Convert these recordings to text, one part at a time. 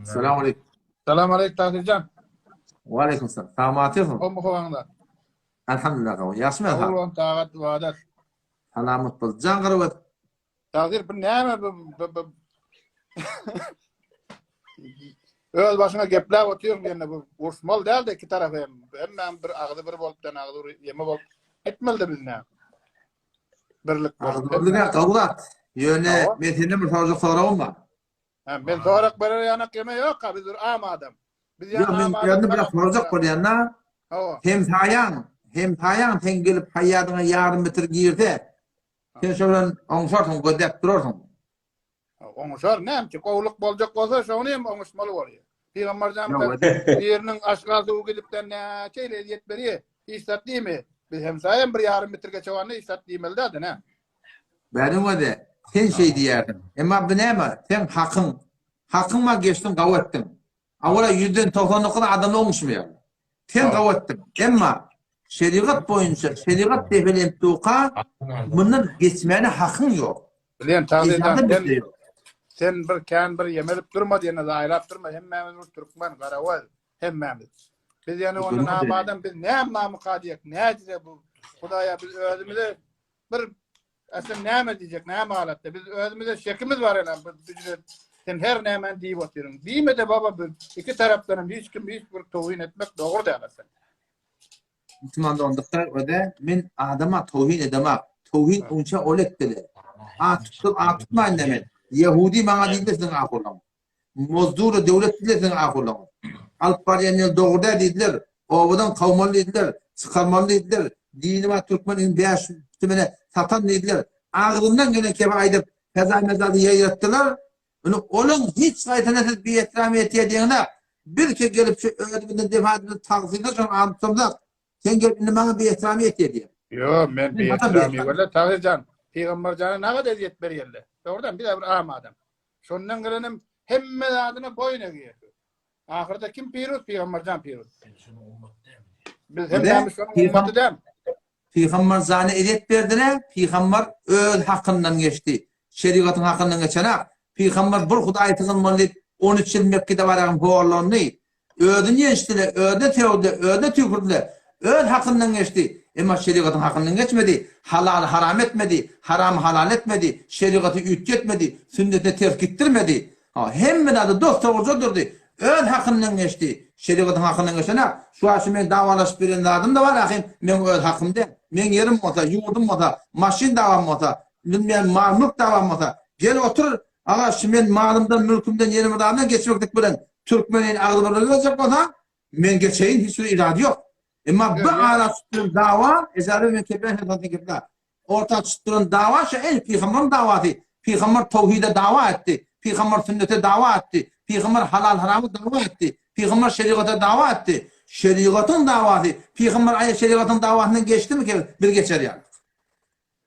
Salam aleyküm. Salam aleyküm Tahyr jan. Wa aleyküm salam. Salamat Gowmy howaňda? Elhamdülillah gowy. Ýagşymy Sag boluň, tagat, ybadat. Salamat bol. Jan garabet. Tahyr bu näme bu bu Öz başyňa gepläp otyryn ýene bu uruşmaly däldi iki tarap hem. Hemmäm bir agzy bir bolup den agzy bir ýeme bolup etmeli biz näme. Birlik bolup. Agzybirlik gowy zat. Ýöne men senden bir sorajak soragym bar. Ha, men sorak berer ýanak ýeme ýok ha, biz bir am adam. Biz ýa men ýerine bir sorajak bolýan da. Hawa. Hem saýaň, hem saýaň sen gelip haýadyňa ýarym metr girse, sen şo bilen oňşarsyň, gözläp durarsyň. Oňuşar, näme ki, gowluk boljak bolsa, şony hem oňuşmaly bolýar. Pygamber jan biriniň aşga suwy gidipden näçe ýyl ezýet berýär, hiç zat diýmeýär. Biz hem saýam bir ýarym metr geçewanda hiç zat diýmeli däldi, nä? Bäriň özi, sen şeý diýýärsiň. Emma bu näme? Seň hakyň. Hakyň bar, geçdiň, gawy etdiň. Awala ýüzden 99 adamlar oňuşmaýar. Sen gawy etdiň. Emma şerigat boýunça, şerigat depelenip durka, mundan geçmäne hakyň ýok. Bilýän Tazydan sen, sen bir kän bir ýemelip durma diýene zaýlap durma. Hemmämiz bir türkmen, garawaz hemmämiz. Biz ýene ondan abadan biz näme namyka diýek, nädire bu Hudaýa biz özümize bir Aslym näme diýjek, näme halatda? Biz özümize şekimiz bar elam. Biz sen her nämäni diýip otyryň. Diýme-de baba biz iki tarapdan hem hiç kim hiç bir towhin etmek dogry däl aslynda. Musulman dogandyklar öde men adama towhin edemak. Towhin onça ol etdiler. A tutdum, a tutmaýyn da men. Ýehudi maňa diýdi siziň ahurlaryňyz. Mozdury döwlet diýdiler siziň ahurlaryňyz. Alyp barýan ýol dogry däl diýdiler. Obadan kowmaly diýdiler. Çykarmaly diýdiler. Dini bar türkmen indi 500 tümene satan diýdiler. Agzyndan gelen kebi aýdyp, feza-mezady ýaýratdylar. Indi olaň hiç haýsyna siz biýetram etýär diýeňizä, biz ki gelip şu özümizden defa edip tagsyna şoň alyp tutamzak, sen gelip indi maňa biýetram etýär diýýär. Ýo, men biýetram ýöne Tahyr jan, pygamber jana nagad ezýet berýärler. Dogrudan biz bir am adam. Şondan gelenem hemme zadyna boýun egýär. Ahyrda kim piruz? Pygamber jan piruz. Biz hemmämiz şonuň ummaty däl. Pygamber jana ezýet berdiler, pygamber öz hakyndan geçdi. Şerigatyň hakyndan geçenak. Pygamber bir Hudaýa sygynmaly diýip, 13 ýyl Mekgede baragym horlandy. Özüni ýençdiler, özüne sögdüler, özüne tüýkürdiler. Öz hakyndan geçdi. Emma şerigatyň hakyndan geçmedi. Halaly haram etmedi, haramy halal etmedi, şerigaty üýtgetmedi, sünnetine ters gitdirmedi. Ha, hemme zady dos-dogruja durdy. Öz hakyndan geçdi. Şerigatyň hakyndan geçenak. Şu wagt şu meň dawalaşyp ýören zadym-da bar ahym, meň öz hakym däl. Meň ýerim bolsa, ýurdum bolsa, maşyn dawam bolsa, bilmeýän mal-mülk dawam bolsa, gel otur, aga şu men malymdan, mülkümden, ýerim zadymdan geçmeklik bilen türkmeni agzybirlige berjek bolsaň, men geçeýin, hiç bir irady ýok. Emma bu ara çykyp duran dawa, ejaza men kepän hem satyn kepla. Orta çykyp duran dawa şu el pygamberyň dawasy. Pygamber towhide dawa etdi. Pygamber sünnete dawa etdi. Pygamber halal haramy dawa etdi. Pygamber şerigata dawa etdi. Şerigatyň dawasy, pygamber aýa şerigatyň dawasyndan geçdimi ki biz geçer ýaly.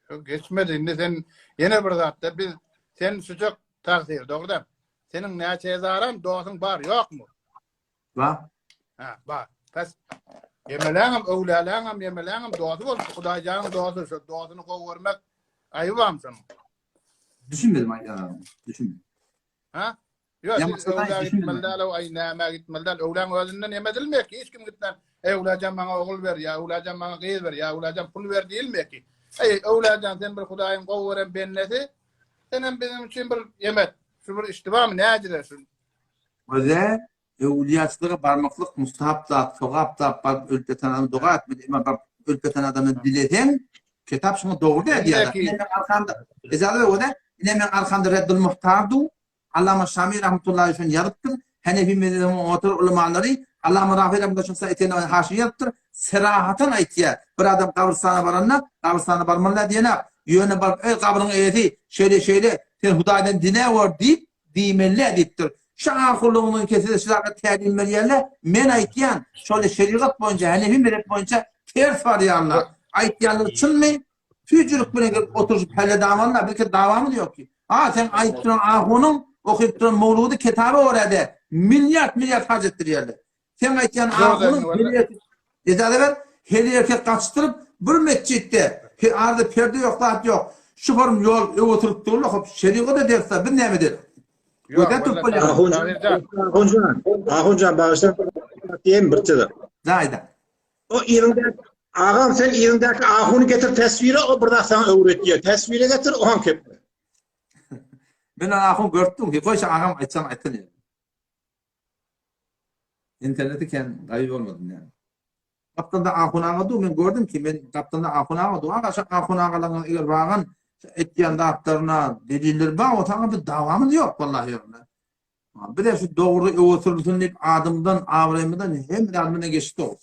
Ýok, geçmedi. Indi sen ýene bir zatda biz sen şujak tagsyr, dogry Seniň näçe hezaran dostuň bar, ýokmy? Bar. Ha, bar. Pes Ýemeläňem, öwläläňem, ýemeläňem dosty bolsun. Hudaýjanyň dosty, şo dostuny gowy görmek aýybam şonuň. Düşünmedim aýdýanyňy. Düşünmedim. Ha? Ýok, siz öwlä gitmeli däl, aý nämä gitmeli däl. Öwläň özünden hem edilmeýär ki, hiç kim gitmän, Eý öwläjan maňa ogul ber, ýa öwläjan maňa gyz ber, ýa öwläjan pul ber diýilmeýär ki. Eý öwläjan sen bir Hudaýyň gowy gören bendesi, sen hem biziň üçin bir emet. Şu bir iştibamy näjire şu. Öze öwlüýaçylyga barmaklyk mustahap zat, sogap zat, baryp ölüp ýatan adama doga etmeli, emma baryp ölüp ýatan adamdan dileseň, kitap şuňa dogry däl diýýär. Ine meň arkamda, ejaza ber öze, ine meň arkamda Reddul Muhtar du, Allama Şami rahmetullahi şony ýazypdyr, Henefi mezhebiniň otur ulamalary, Allama Rafi rahmetullahi şony etegine haşy ýazypdyr, serahatan aýtýar, bir adam gabrystana baranda, gabrystana barmaly däl diýenak, ýöne baryp, eý gabryň eýesi, şeýle-şeýle, sen Hudaýdan dine gör diýip, diýmeli diýipdir. Şu ahunlygynyň kesesi şu zada tälim berýärler. Men aýtýan, şol şerigat boýunça, Hanefi mezhep boýunça ters barýarlar. Aýtýanlary çynmy? Tüýjülik bilen gelip oturyşyp häle dawanlar, bizki dawamyz ýok ki. Ha, sen aýyp duran ahunyň okyp duran mowludy kitaby görä-de milliard milliard harç etdirýärler. Sen aýtýan ahunyň Ejaza ber, heli erkek gaçdyryp bir metjitde, arada perde ýok, zat ýok. Şu form ýol öwütülip durlar, hop, şeriga-da dersler, biz näme ederis? Göze tutup bolýar. Ahunjan, Ahunjan bagyşla diýen bir söz. Zaýda. O ýylyňda agam sen ýylyňdaky ahuny getir teswire o bir zat saňa öwretýär. Teswire getir o ham kep. Men ahun görüpdim ki, goýşa agam aýtsaň aýtsyn. Interneti kän gawy bolmadym ýa. Gapdalda Ahun aga dur, men gördüm ki, men gapdalda Ahun aga dur. Aga, şu Ahun agalaryň eger bagan etýän zatlaryna deliller bar bolsa, aga biz dawamyz ýok, wallahi ýok. Bize şu dogry öwe sürülsin diýip adymdan, abraýymyzdan hemme zadymyzdan geçdik.